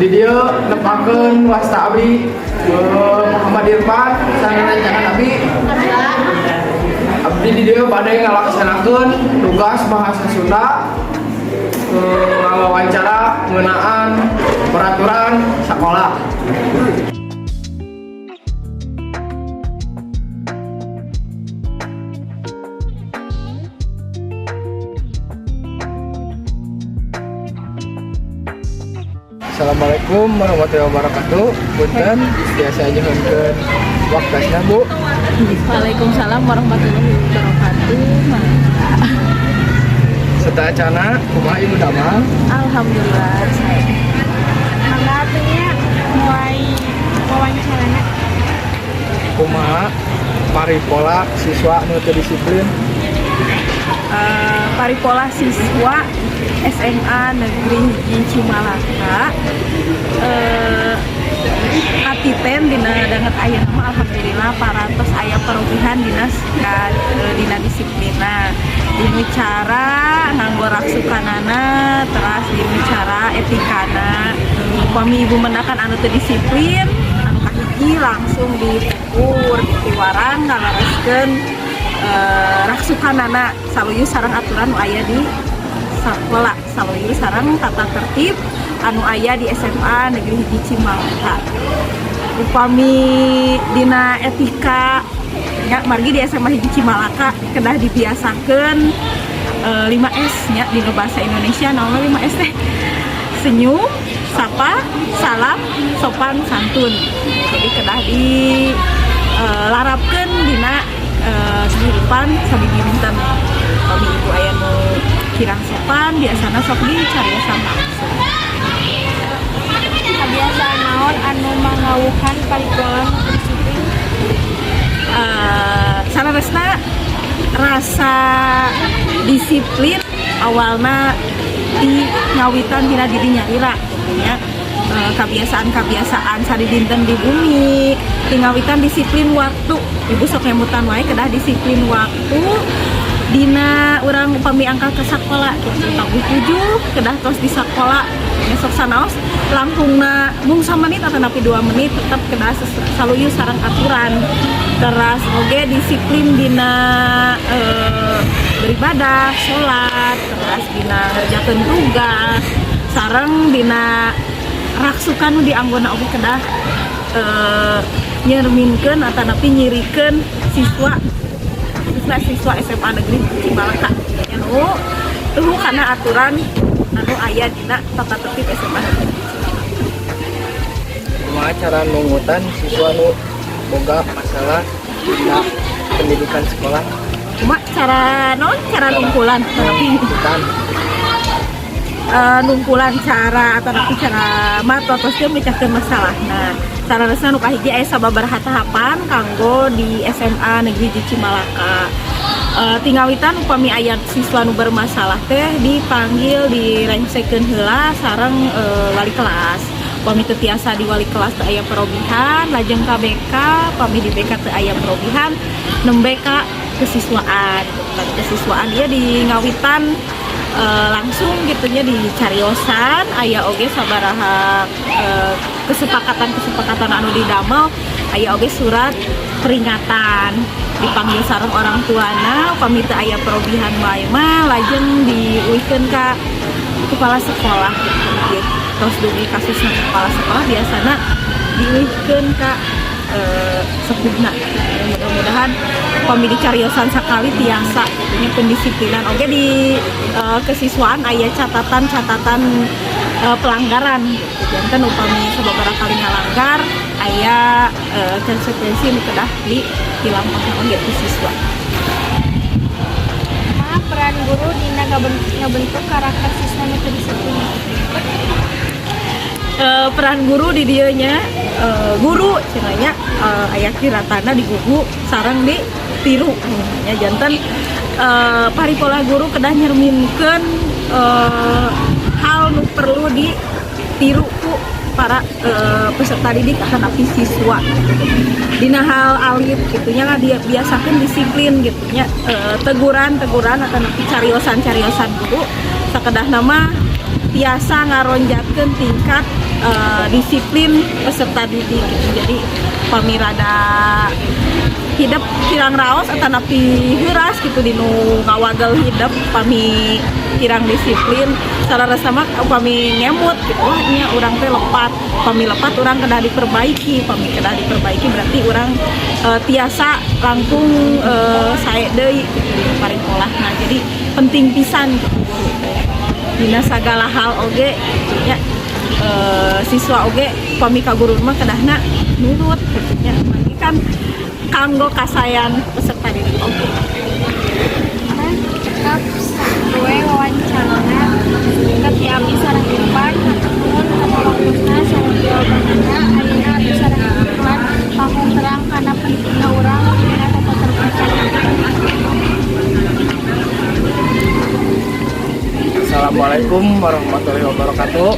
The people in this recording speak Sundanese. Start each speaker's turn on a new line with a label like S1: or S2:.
S1: Di dieu nepangkeun wasta abdi Muhammad Irfan sareng rencangan abdi. Abdi di dieu bade ngalaksanakeun tugas bahasa Sunda, ngawawancara ngeunaan peraturan sekolah. Assalamualaikum warahmatullahi wabarakatuh. Punten, tiasa nyuhunkeun waktosna, Bu?
S2: Waalaikumsalam warahmatullahi wabarakatuh. Mangga.
S1: Sateuacana, kumaha Ibu damang?
S2: Alhamdulillah, saya.
S3: Mangga atuh nya, mulai wawancarana.
S1: Kumaha paripola siswa nu teu disiplin?
S2: Paripola siswa SMA Negeri Hiji Cimalaka katiten dina danget ayeuna mah alhamdulillah parantos aya perubahan dina dina disiplina, dina cara nganggo raksukanana, teras dina cara etikana. Upami ibu mendakan anu teu disiplin, anu kahiji langsung ditegur, dipiwarang ngalereskeun raksukanana saluyu sareng aturan nu aya di sakola, saluyu sareng tata tertib anu aya di SMA Negeri Hiji Cimalaka. Upami dina etika ya, margi di SMA Hiji Cimalaka kedah dibiasakeun 5S nya. Dina bahasa Indonesia naon 5S teh? Senyum, sapa, salam, sopan, santun. Jadi kedah di larapkeun dina kehidupan sadidinten. Upami ibu aya nu kirang sopan, biasana sok dicariosan langsung.
S3: Kebiasaan naon anu mangawuhan paripola nu teu disiplin?
S2: Saleresna rasa disiplin awalna di ngawitan tina diri nyalira gitu ya. Kebiasaan-kebiasaan sadidinten di bumi di ngawitan disiplin waktu. Ibu sok ngemutan wae kedah disiplin waktu dina urang upami angkat ke sekolah gitu, tabuh 7 kedah tos di sekolah. Besok sanaos langkungna mung samenit atau napi 2 menit, tetap kedah saluyu sareng aturan. Teras oge disiplin dina beribadah, sholat, teras dina ngerjakeun tugas, sareng dina raksukan nu dianggona oge kedah nyerminkeun atau napi nyirikeun siswa siswa siswa SMA Negeri Cimalaka anu tuh karena aturan anu aya dina tata tertib SMA Negeri Cimalaka.
S1: Kumaha cara nungutan siswa nu boga masalah dina pendidikan sekolah?
S2: Cuma cara non cara nungkulan tapi
S1: Nungutan.
S2: Nungkulan cara atau napi cara matotoskeun mecahkeun masalah. Nah, saleresna nu kahiji aya sababaraha tahapan kanggo di SMA Negeri Hiji Cimalaka. Tingawitan upami aya siswa nu bermasalah teh dipanggil, direngsekeun heula sareng wali kelas. Upami teu tiasa di wali kelas, teu aya perobihan, lajeng ka BK. Upami di BK teu aya perobihan, nembe ka kesiswaan. Kan kesiswaan dia di ngawitan langsung gitunya di cariosan, aya oge sabaraha kesepakatan-kesepakatan anu didamel, aya oge surat peringatan, dipanggil sareng orang tuana. Upami teu aya perobihan wae mah lajeng diuihkeun ka kepala sekolah gitu. Terus dugi kasusna ke kepala sekolah, biasana diuihkeun ka sepuhna. Mudah-mudahan upami dicariosan sakali tiasa nya pendisiplinan. Oke, di kesiswaan aya catatan-catatan pelanggaran gitu. Janten upami sababaraha kali ngalanggar, aya konsekuensi nu kedah di dilampahna oge ku siswa.
S3: Kumaha peran guru dina ngabentuk karakter siswa nu teu disiplin?
S2: Peran guru di dieu nya, guru cenah nya aya kiratana digugu sareng ditiru nya. Janten paripola guru kedah nyerminkeun hal nu perlu ditiru ku para peserta didik atanapi siswa gitu. Dina hal alit gitunya lah, dia biasakan disiplin gitu nya. Teguran-teguran atanapi cariosan-cariosan guru sakedahna mah tiasa ngaronjatkeun tingkat disiplin peserta didik gitu. Jadi pami rada hidep kirang raos atanapi heuras gitu dinu ngawagel hidep, pami kirang disiplin salah sama upami ngemut gitu, wah, nya urang teh lepat. Pami lepat, urang kedah diperbaiki. Pami kedah diperbaiki, berarti urang tiasa langkung sae deui gitu di parikolah. Nah, jadi penting pisan gitu guru teh dina sagala hal oge gitu nya. Siswa oge pami ka guru mah kedahna nurut gitu nya. Ini kan kanggo kasaean peserta didik oge.
S3: Nah, cekap sakitu wawancarana ti abdi sareng Irfan. Hatur nuhun kana waktosna sareng jawabanana. Ayeuna abdi sareng Irfan langkung terang kana pentingna urang dina tata tertib.
S1: Assalamualaikum warahmatullahi wabarakatuh.